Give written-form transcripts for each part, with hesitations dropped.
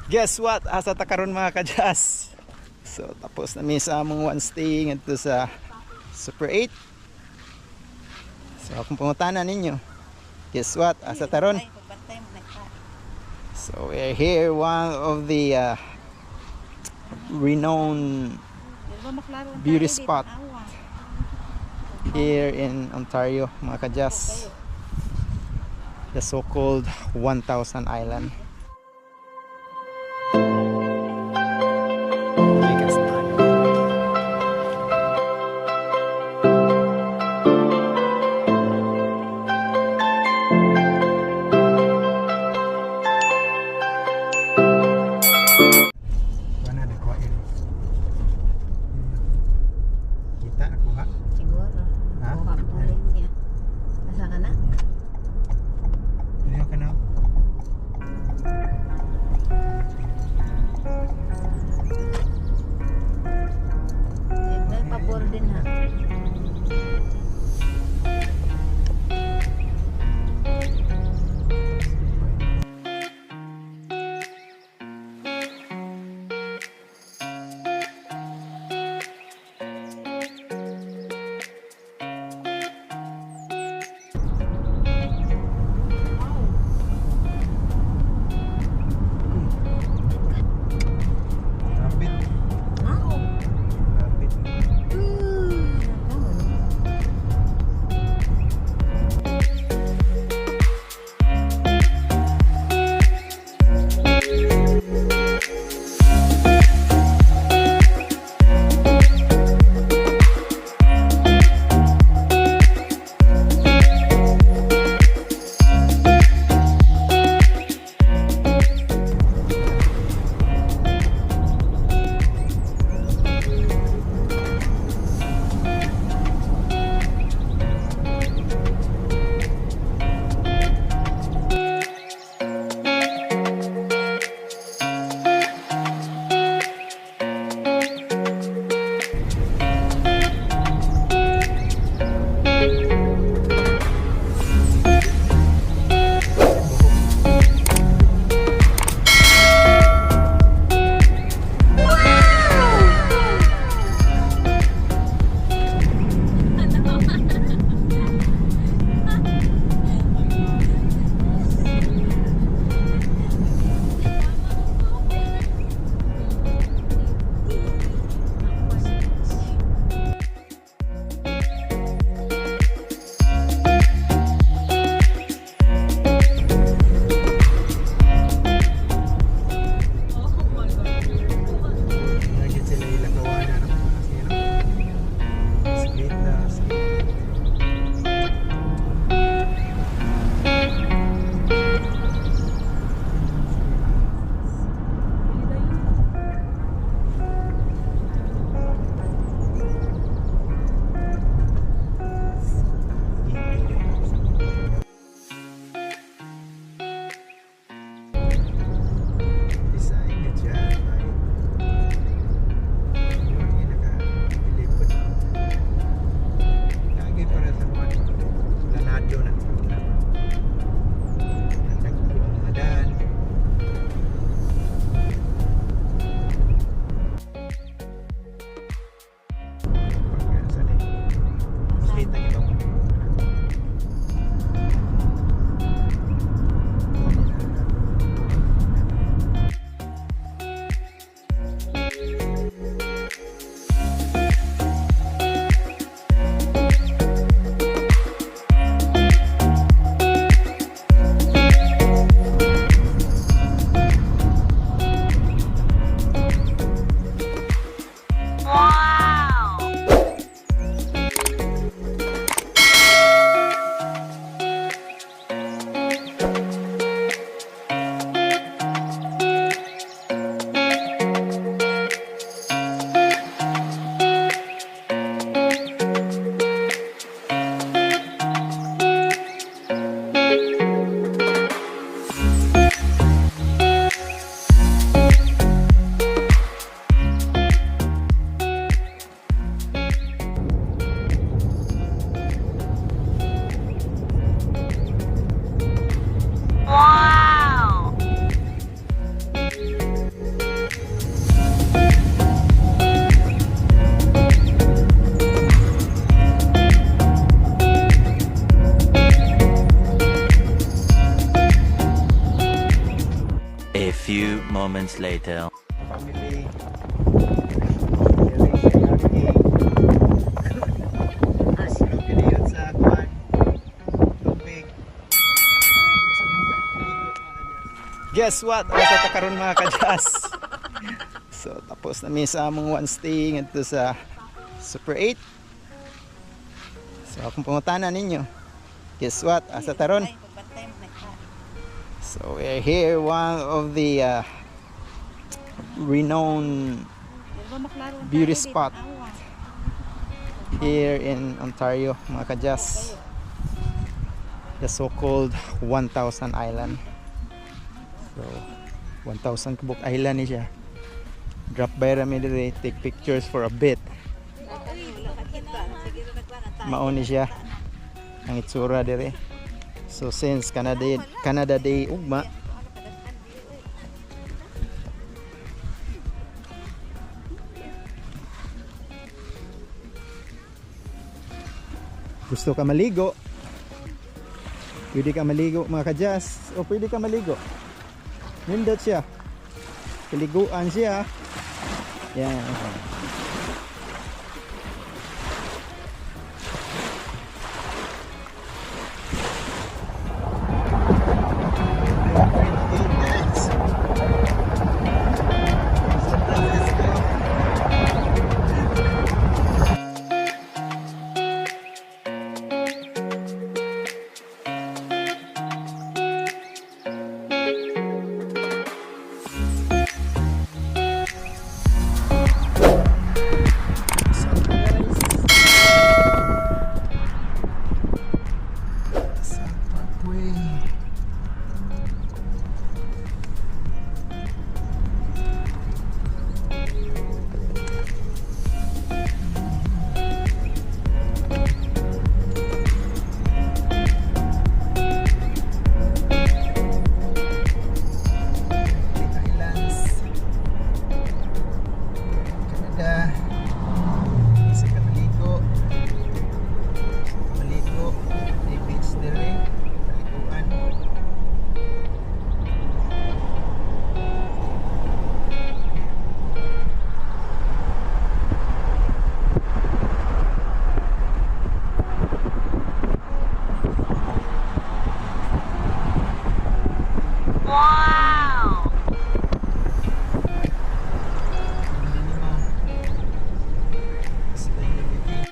Guess what? Asa ta karon, mga kajas? So tapos na mi sa among one stay ngadto sa Super 8. So akong pangutana ninyo. Guess what? Asa ta ron? Ay, pagbantay mo na ka. So we're here, one of the renowned Di ba maklaro ang beauty tayo, di spot tanawa. Here in Ontario, mga kajas. The so-called 1000 Island. Likas tayo. Wala na nakuha yun. Kita nakuha. Siguro. Ha? Kuha ang uling niya. Asa ka na? Ano ka na? A few moments later. Family. Galing kayaking. Piniyon sa kwan. Tubig. Guess what? Asa ta karon, mga kajas? So tapos na mi sa among one stay ngadto sa Super 8. So akong pangutana ninyo. Guess what? Asa ta ron? Ay, pagbantay mo na ka. So we're here, one of the renowned Pero ba maklaro ang beauty tayo, di spot tanawa. here in Ontario, mga kajas. The so-called 1,000 Island. So, 1,000 kabuk island ni siya. Drop by rami dire, take pictures for a bit. Mao ni siya ang itsura dire. So since Canada Day ugma, gusto ka maligo, pwede ka maligo, mga kajas, o pwede ka maligo. Nindot siya. Paliguan siya. Yan. So guys, sa Parkway. Islands, Canada. Kasi ka maligo. Maligo. May beach dire. Paliguan. Wow! Hindi ni ma'am. Sustainability.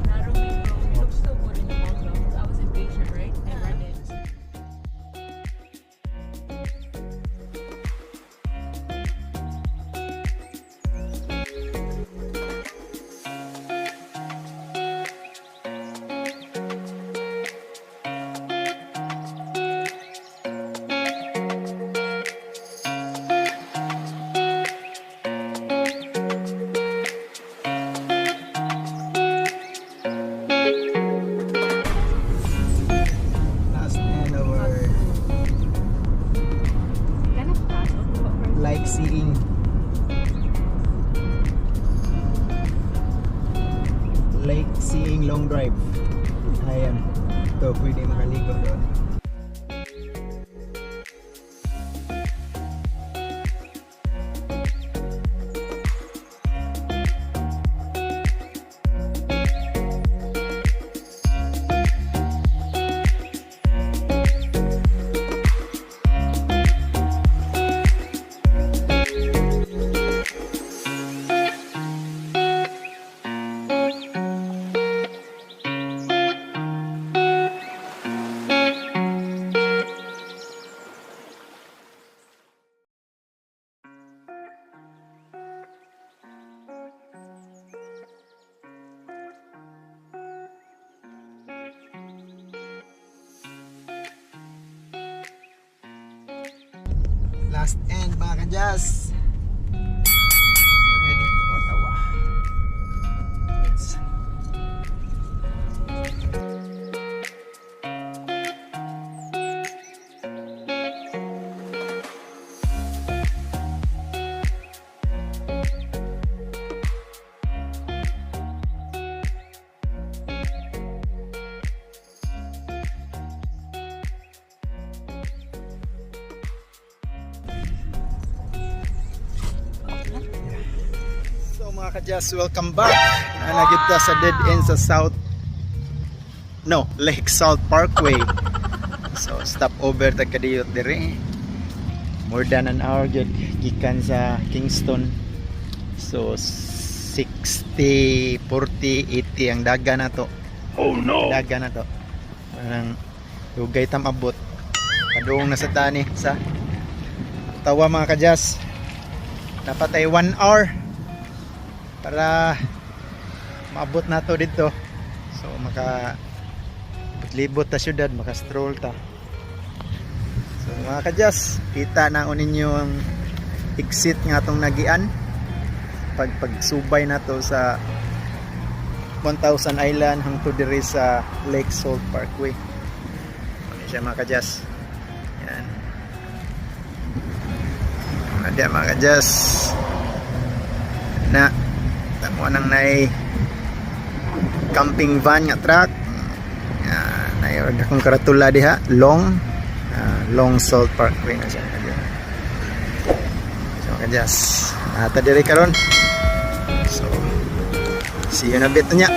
Narrow Road. It looks so good in the background. I was impatient, right? I read it. Last and our Kind of fast, but first. Like seeing long drive. Ayan. Ito, pwede makaligo doon. Last end, mga kajas. Heading to Ottawa. So mga kajas, welcome back. Nanagid ta sa dead end sa South, no, Lake South Parkway. So stop over ta kadiyot dire. More than an hour gyud gikan sa Kingston. So 60, 40, 80 ang daga na to. Oh no. Daga na to. Parang dugay tam abot. Padung na sa tani sa Ottawa, mga kajas. Dapat ay 1 hour para maabot na to dito. So maka libot ta syudad, maka stroll ta. So mga kajas, kita na ninyo ang exit nga atong nagian pag pagsubay na to sa 1000 Island hangtod diri sa Lake Salt Parkway. Ano siya, mga kajas? Yan. Ano mga kajas? Na tamo nang nay camping van nga truck. Yan, nay akong karatula diha, long Salt Parkway na siya. So mga kajas, nata diri karon. So see you na bit niya.